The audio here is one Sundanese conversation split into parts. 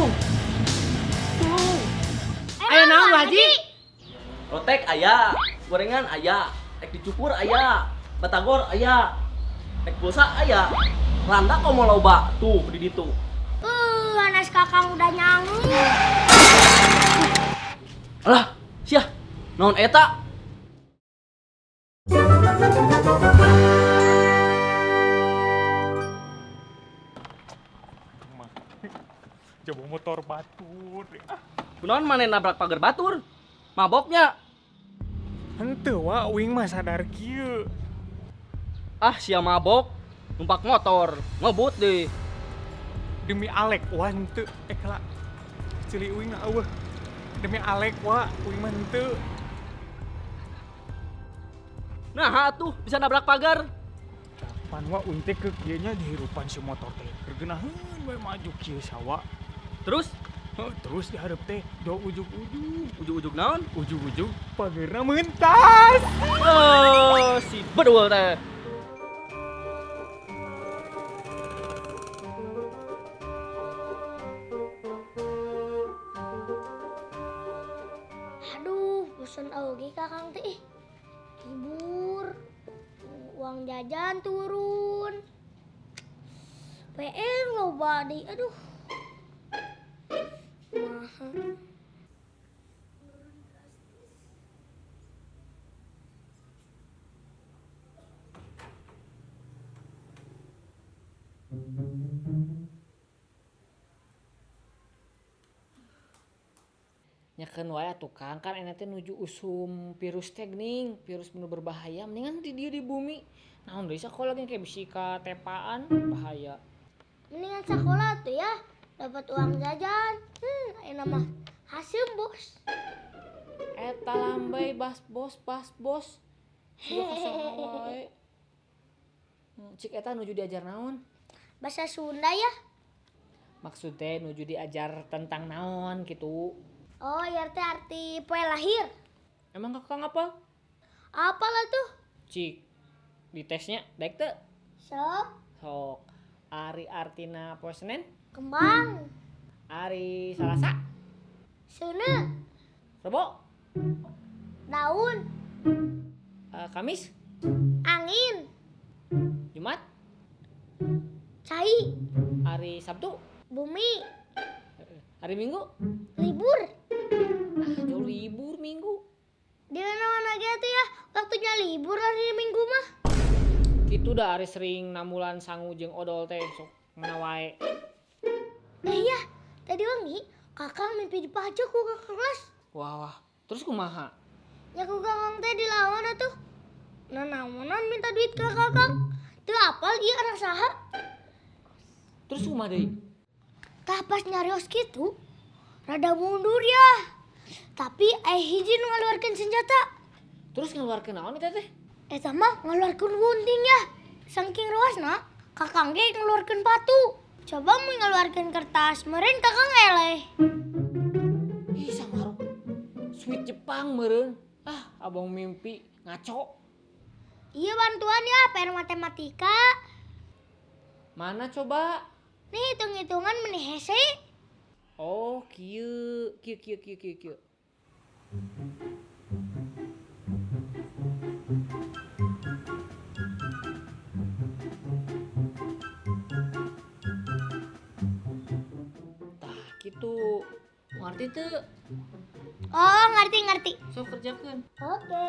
Tuh. Tuh. Aya naon, Bu Haji? Rotek aya, gorengan aya, rek dicukur aya, batagor aya, rek pulsa aya. Randa komo loba tuh di ditu. Anas kakang udah nyangu. Alah, sia. Naon eta? Coba motor batur. Ah, Kunaon maneh nabrak pagar batur? Maboknya. henteu wa uing mah sadar kieu. Ah, sia mabok. Numpak motor, ngebut deh. Demi Alek wa henteu eh kela. Cili uing na eueuh. Demi Alek wa uing mah henteu. Nah, atuh bisa nabrak pagar. Pan wa uing teh ke kieu nya dihirupan si motor teh. Keur geunaheun we maju kieu sawa. Terus Heuh, terus dihareup teh do ujug-ujug. ujug-ujug naon? Ujug-ujug pagerna mentas. Oh, si bedul teh. Aduh, bosan oge kakang teh ih. Libur. Uang jajan turun. PR loba deui, aduh. Maha. Nyakeun wae atuh Kang, kan enak teh nuju usum virus teh geuning, virus nu berbahaya mendingan di dieu di bumi. Naon deui sakola ge kayak bisi katepaan bahaya. Mendingan sekolah tuh ya, dapat uang jajan. Ayeuna mah hasil bos. Eta lambai bas bos bas bos. Sudah kasaha wae. Cik eta nuju diajar naon? Bahasa Sunda ya. Maksud teh nuju diajar tentang naon gitu. Oh, ya teh arti poe lahir. Emang kakang apa? Apalah tuh? Cik, di tesnya daek teu? Sok, Sok. Ari artina poe Senin? kembang, Ari Salasa? seuneu, Rebo? daun, Kamis? angin, Jumat? cai, Hari Sabtu? bumi, Hari Minggu? libur. Ah, jauh libur Minggu. Di mana-mana ge tuh ya, waktunya libur hari Minggu mah. Kitu dah ari sering namulan sangu jeung odol teh sok mana wae. Eh ya, tadi wengi kakang mimpi dipajak ku ke kelas. Wah wah, terus kumaha? Ya ku kakang teh dilawan atuh. Nah, naonan minta duit ke kakang. Teu apal ieu anak saha. Terus kumaha deui? Tah pas nyarios kitu, rada mundur ya. Tapi aya hiji nu ngaluarkeun senjata. Terus ngeluarkeun naon eta teh? Eta mah ngaluarkeun gunting ya. Saking ruasna, kakang ge ngaluarkeun batu. Coba mun ngaluarkeun kertas, meureun kakang eleh. Ih, samaru. Sweet Jepang meureun. Ah, abang mimpi ngaco. Iya bantuan ya PR matematika. Mana coba? Nih hitung-hitungan meni hese. Oh, kieu, kieu kieu kieu kieu kieu. Tah, kitu. Ngerti teu? Oh, ngerti-ngerti. Sok kerjakeun. Oke.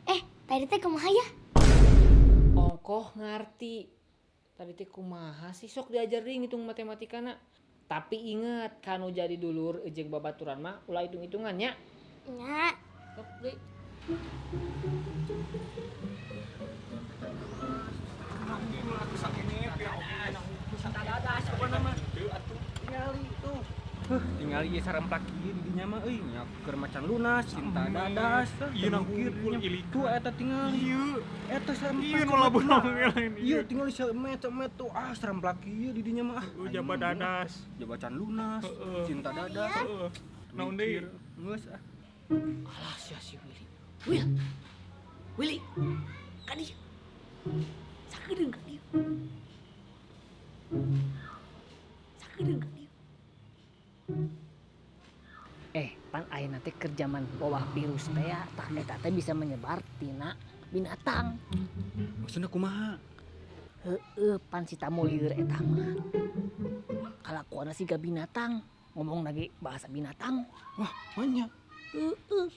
Eh, tadi teh kumaha ya? Ongkoh ngarti. Tadi teh kumaha sih sok diajar deui ngitung matematikana. Tapi inget kanu jadi dulur jeung babaturan mah ulah hitung-hitungan nya. Nya. Sok deui. Tinggal ieu saremplak ieu di dinya mah euy nya keur macan lunas, cinta dadas, Ieu na mikir hungkul nya. ilik. Tuh eta tingali. Ieu. Eta saremplak. Ieu nu labuh lain. Ieu tingali semet semet tuh ah seremplak ieu di dinya mah. Ah, Jaba dadas. Jaba can lunas, Heeh. cinta dadas. Heeh. Naon deui? Mikir. Geus ah. Alah sia si Willy. Will. Willy. Ka dieu. Sakedeung ka dieu. Sakedeung ka dieu. Ayeuna teh keur jaman wabah virus teh ya, tah eta teh bisa menyebar tina binatang. Maksudna kumaha? Heeh, pan si tamu lieur eta mah. Kalakuanna siga binatang, ngomong lagi bahasa binatang. Wah, banyak. Heeh.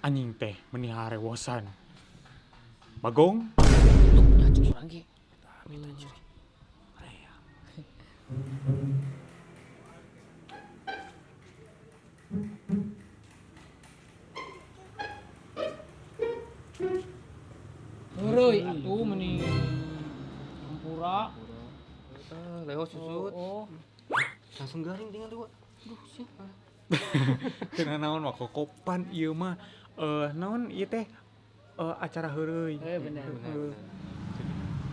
Anjing teh meni harewosan. Bagong, Tuh, nya cek urang ge. Heureuy atuh meni hampura. Leho susut. Oh, Langsung garing tinggal dua. duh sih. teu naon Wa Koko pan ieu mah naon ieu teh acara heureuy. Bener.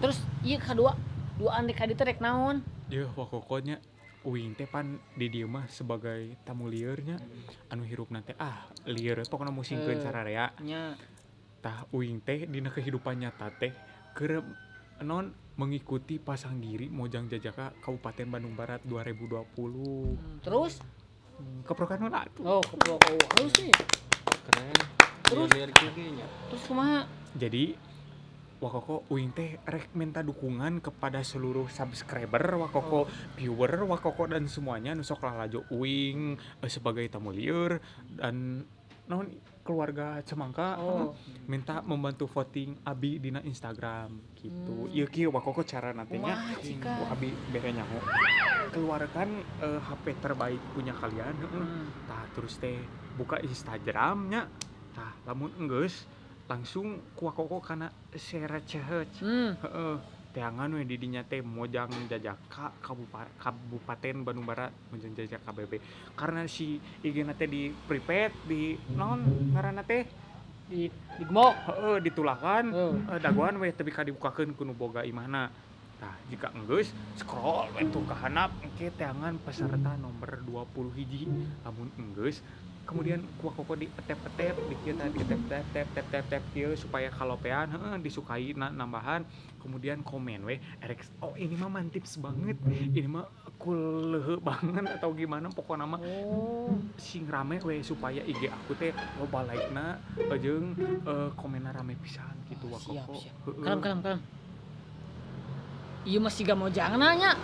Terus ieu kadua, duaan rek ka dieu teh rek naon? Yeuh Wa Koko nya uing teh pan di dieu mah sebagai tamu lieur nya anu hirupna teh ah lieur pokona musingkeun sararea. Nya. Tah uing teh dina kehidupan nyata teh keur non mengikuti pasanggiri Mojang Jajaka Kabupaten Bandung Barat 2020. Terus? Keprokan heula atuh. Oh, keprok. Oh, halus nih. Keren. Terus? Lieur kieu ge nya. Terus kumaha? Jadi Wa Koko uing teh rek minta dukungan kepada seluruh subscriber Wa Koko, viewer Wa Koko dan semuanya nu sok lalajo uing sebagai tamu lieur dan naon keluarga Cemangka minta membantu voting Abi dina Instagram gitu. Ieu kieu Wa Koko cara nantinya. Kumaha, Cika? Ku Abi bere nyaho. Keluarkan HP terbaik punya kalian, heeh. Tah terus teh buka Instagramnya. Tah lamun enggeus langsung ku Wa Koko kana share ceheuc. Heeh. Teangan we di dinya teh Mojang Jajaka Kabupaten Bandung Barat Mojang Jajaka KBB. Karena si IG-na teh di private di naon ngaranna teh Di digmok. Heeh, ditulakan. Dagoan we tepi ka dibukakeun ku nu boga imahna. Tah, jika enggeus scroll we tuh ka handap engke teangan peserta nomor 20 hiji. Lamun enggeus kemudian ku Wa Koko di etep-etep di kieu tah di etep-etep tep tep tep tep kieu supaya kalopean heeh disukai nambahan kemudian komen we erek oh ini mah mantips banget ini mah cool leuheuh banget atau gimana pokona mah sing rame we supaya IG aku teh loba like-na jeung komenna rame pisan gitu Wa Siap, Koko. siap. Heeh. Kalem, kalem, kalem. Ieu mah siga mojang nanya.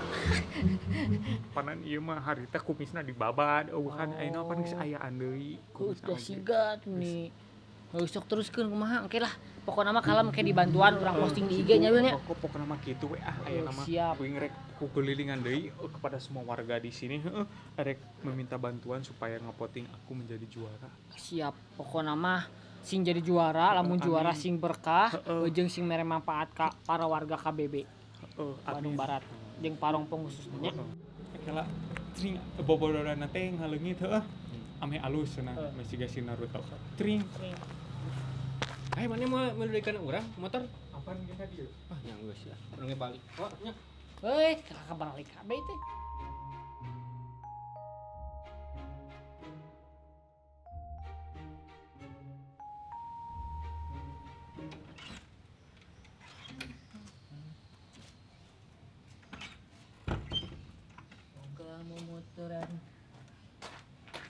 Panan ieu mah harita kumisna dibabad eueuh kan ayeuna pan geus ayaan deui kumisna Udah oge. siga tuh nih. Heuh sok teruskeun kumaha engke lah. Pokona mah kalem engke dibantuan urang posting di IG nya Wil nya. Pokok pokona mah kitu we ah ayeuna mah. Siap. Uing rek kukelilingan deui kepada semua warga di sini heeh rek meminta bantuan supaya ngepoting aku menjadi juara. Siap. Pokona mah sing jadi juara, lamun juara Amin. sing berkah, jeung sing mere manfaat ka para warga KBB. Bandung Amin. Barat jeung Parongpong khususnya. Heeh. Kela tring bobodorana teh ngaleungit heuh. Ame alus cenah masih siga si Naruto. Tring. Eh, mana mau melurikan urang motor? Apaan ge ka dieu? Ah, nya geus lah. Urang ge balik. Wah, nya. Heuy, ka balik kabeh teh.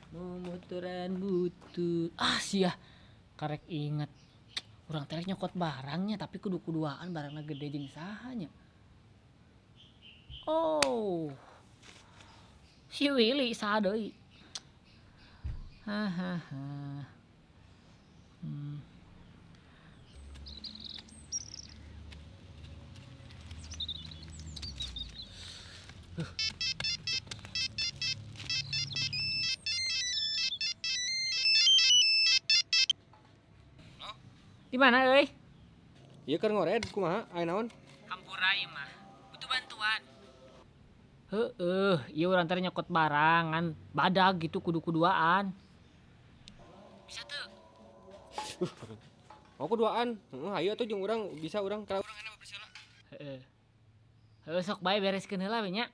Momotoran butut. Ah sia, karek inget. Urang teh nyokot barangnya tapi kudu-kuduaan barangna gede jeung saha nya. Oh. Si Willy saha deui. Hahaha. Di mana euy? Ieu keur ngored kumaha? Aya naon? Hampura ieu mah. Butuh bantuan. Heeh, ieu urang teh nyokot barang ngan badag gitu kudu-kuduaan. Bisa teu? Oh, kuduaan. Heeh, hayu atuh jeung urang bisa urang ka urang enak bersih lah. Heeh. Heeh, sok bae bereskeun heula we nya.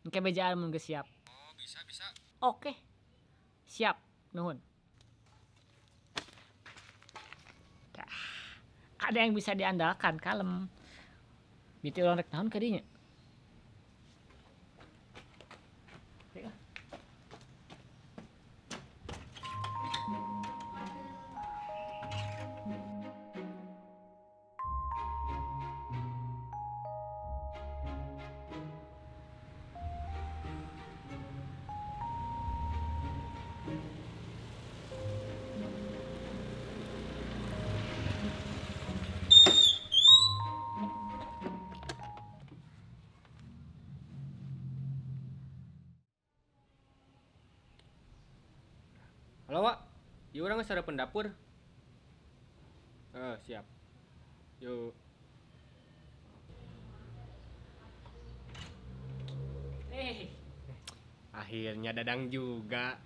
Engke bejaan mun geus siap. Oh, bisa bisa. Oke. Siap, nuhun. Ada yang bisa diandalkan, kalem. Bieu urang rek naon ka dinya? Halo, Wak. Ieu urang geus hareupeun dapur. Siap. Yuk. Akhirnya dadang juga.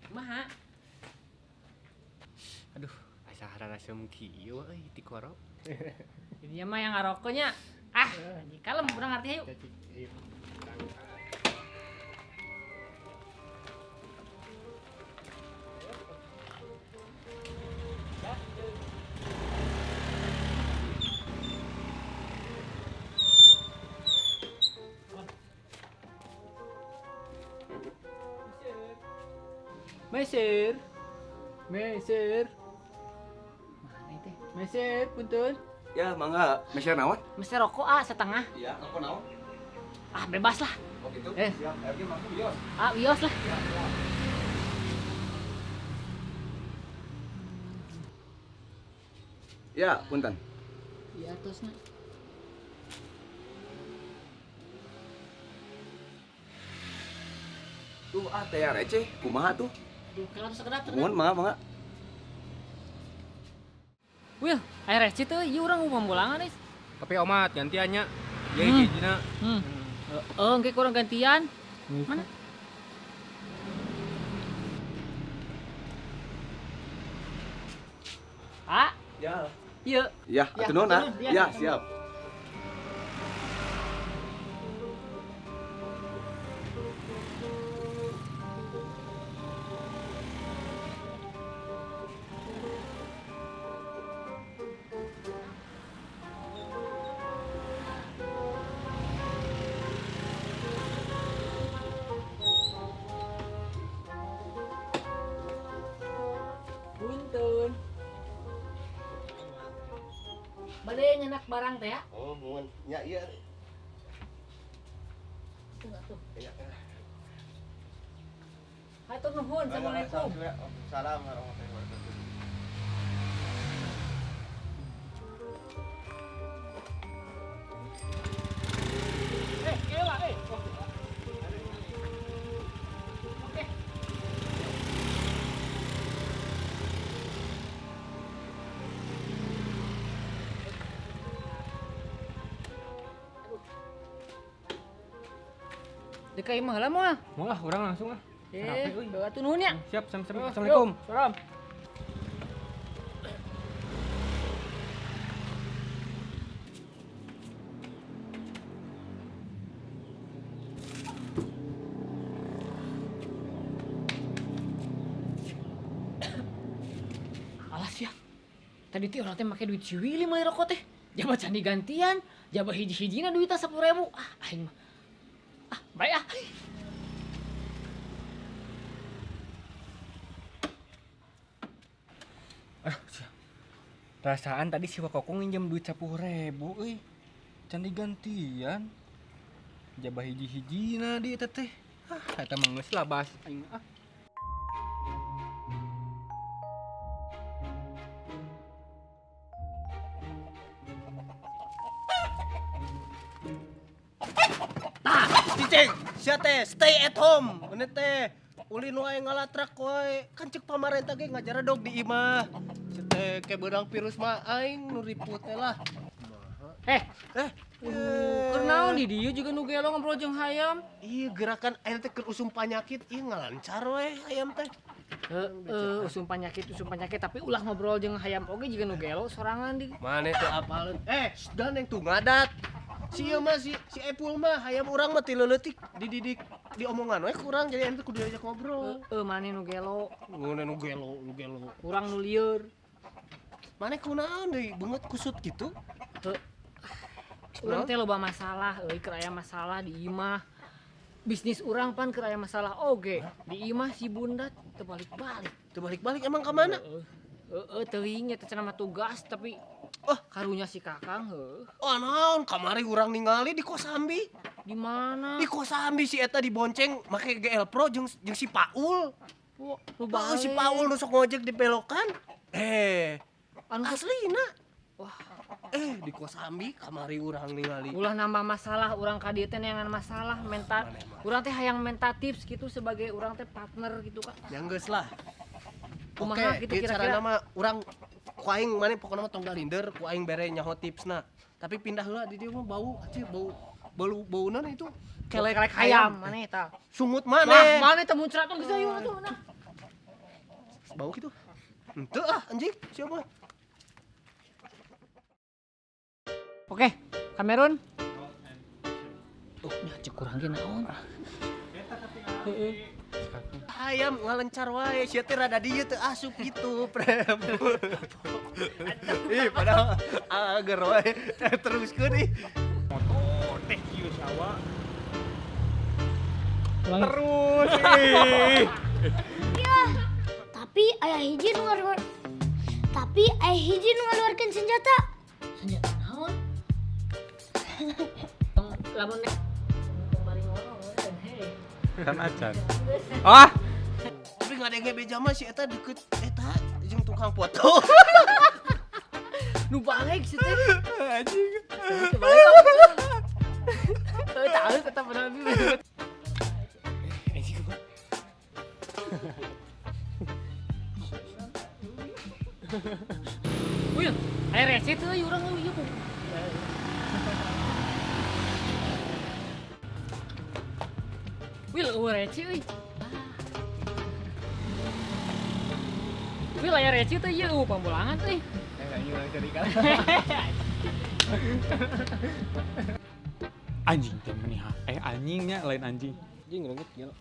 Kumaha? Aduh, asa hararasem kieu euy tikoro. Ini mah yang ngarokoknya. Ah, kalem kurang ngerti yuk. Meser. Meser. Mana itu? Meser, punten. Ya, mangga. Meser naon? Meser rokok ah setengah. Iya, rokok naon? Ah, bebas lah. Oh gitu. Siap. Ayo masuk bios. Ah, bios lah. Ya, punten. Iya, tosna. Tuh ah teh receh, kumaha tuh? Duh, kalau sekedap. Mohon mangga mangga. Wil, air receh tuh, ieu urang mau pambulangan is. Tapi omat gantiannya. Jadi hijina. Heeh, engke kurang gantian. Mana? Ah, Ya. iya. Ya, atuh nuhun ah. Ya, siap. Punten. Bade nyenak barang teh ya? Oh, mohon. Ya, iya. Tuh, atuh. Hatur nuhun, assalamualaikum. Salam warahmatullahi wabarakatuh. Ewa, Oke. Dekai mah lah moal. Mau lah, urang langsung lah. Atuh nuhun ya. Siap, sama-sama. Assalamualaikum. Salam. Alas ya. Tadi teh orang teh make duit si Willy meuli rokok teh. Jaba can digantian, jaba hiji-hijina duitna 10.000. Ah, aing mah. Ah, baik ah. Aduh, sia. Perasaan tadi si Wakoko nginjem duit 10.000 euy. Can digantian. Jaba hiji-hijina di eta teh. Ah, eta mah geus labas aing ah. Cicing, sia teh stay at home. Ini teh ulin wae ngalatrak wae. Kan cek pamarentah ge ngajaredog di imah. Sia teh ke beurang virus mah aing nu riput teh lah. Keur naon di dieu juga nu gelo ngobrol jeung hayam. Iya gerakan aing teh keur usum panyakit ieu ngalancar we hayam teh. Heeh, usum penyakit tapi ulah ngobrol jeung hayam oge jiga nu gelo sorangan di. Maneh teh apaleun. Dan yang tuh ngadat. Si ieu mah si Epul mah hayam urang mah ti leuletik dididik di omongan we kurang jadi ente kudu diajak ngobrol. Heeh, maneh nu gelo. Ngene nu gelo, nu gelo. Kurang nu lieur. Maneh kunaon deui beungeut kusut kitu? Heuh. Urang teh loba masalah euy, keur aya masalah di imah. Bisnis urang pan keur aya masalah oge. Di imah si Bunda teu balik-balik. Teu balik-balik emang ka mana? Heeh, teuing nya teh cenah mah tugas tapi oh, karunya si Kakang heuh. Oh naon kamari urang ningali di Kosambi. Di mana? Di Kosambi si eta dibonceng make GL Pro jeung si Paul. Wah, oh, si Paul nu sok ngojek di belokan. Aslina. Wah. Di Kosambi kamari urang ningali. Ulah nambah masalah, urang ka dieu teh neangan masalah, menta urang teh hayang menta tips gitu sebagai urang teh partner gitu kan. Ya geus lah. Kumaha Oke, gitu ieu kira-kira? carana mah urang ku aing maneh pokona mah tong galinder, ku aing bere nyaho tipsna. Tapi pindah heula di dieu mah bau, anjir bau bau bauna itu Kelek hayam maneh tah. Sungut Nah, maneh. maneh teh muncrat geus ayo atuh nah. Bau gitu. Henteu ah anjing, siapa? Oke, Kamerun. Tuh, nya cek kurang ge naon. Heeh. Hayam ngalencar wae, sia teh rada dieu teu asup gitu, prem. Ih, padahal ager wae teruskeun ih. Motor teh kieu sawa. Ulangi. Terus ih. Tapi aya hiji nu ngaluar. Tapi aya hiji nu ngaluarkeun senjata. Senjata naon? Tong lamun nek tong bari ngorong hei. Kan acan. Ah, Tapi ngadenge beja mah si eta deket eta jeung tukang foto. Nu balik sih teh. anjing. Kebalik. Tahu tetap benar lebih. Anjing kumaha? Wih, aya rese teu euy urang euy ieu. Wil, eueuh rece euy. Wil aya rece teh ieu eueuh pambolangan euy. Eh, anjing urang cari kan. Anjing teh meni ha. Eh anjingnya lain anjing. Anjing reungit gila.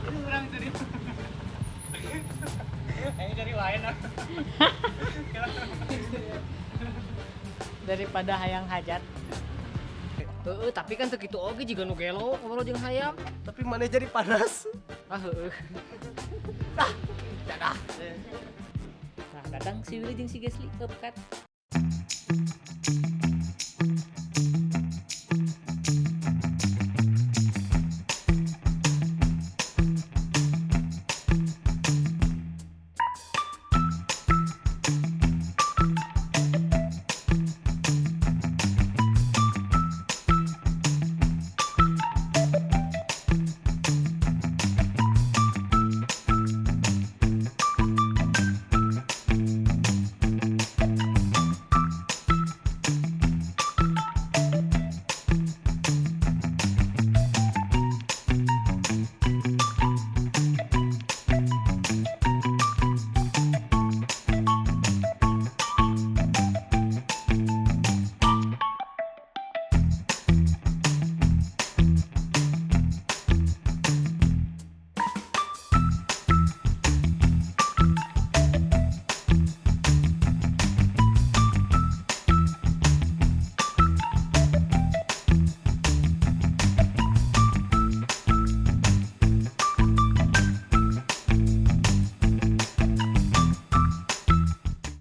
Urang cari. Eh dari lain ah. Daripada hayang hajat. Heeh, tapi kan teu kitu oge jiga nu gelo ngobrol jeung hayam. Tapi maneh jadi panas. Ah heeh. Dadah. Nah, datang si Willy jeung si Gesli kat.